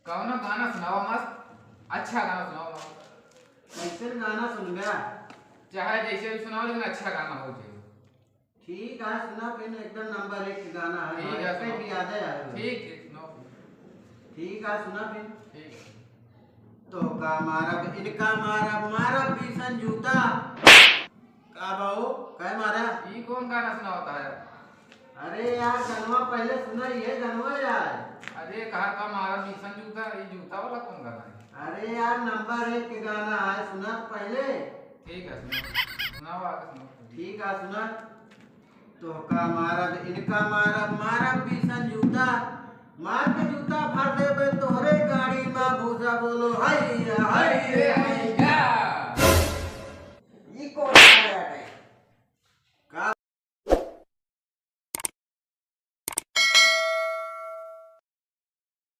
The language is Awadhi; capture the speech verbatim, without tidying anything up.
कौनो गाना सुनावा मस्त, अच्छा गाना सुनावा मस्त। कैसन गाना सुनबा? चाहे जैसे भी सुनावा, लेकिन अच्छा गाना हो चाहिए। ठीक है, सुना फिर, एकदम नंबर एक गाना है, ठीक है, कहीं सुनाओ। भी याद है यार। ठीक, ठीक, सुनाओ। ठीक है, सुना फिर। ठीक है। तोहका मारब, इनका मारब, मारब बीसन जूता। का बाऊ, काय मारा? ई कौन गाना सुनावता है? अरे यार, गनवा पहले सुना, ये गनवा यार। अरे, कहा का मारब बीसन जूता, ई जूता वाला कौन गाना है? अरे यार, नंबर एक के गाना है, सुना तो पहले। ठीक है, सुनाओ। सुनाओ, आगे सुनाओ। ठीक है, सुना। तोहका मारब, इनका मारब, मारब बीसन जूता, मार के जूता भर देबे तोहरे गाड़ी मा भूसा। बोलो, हाय।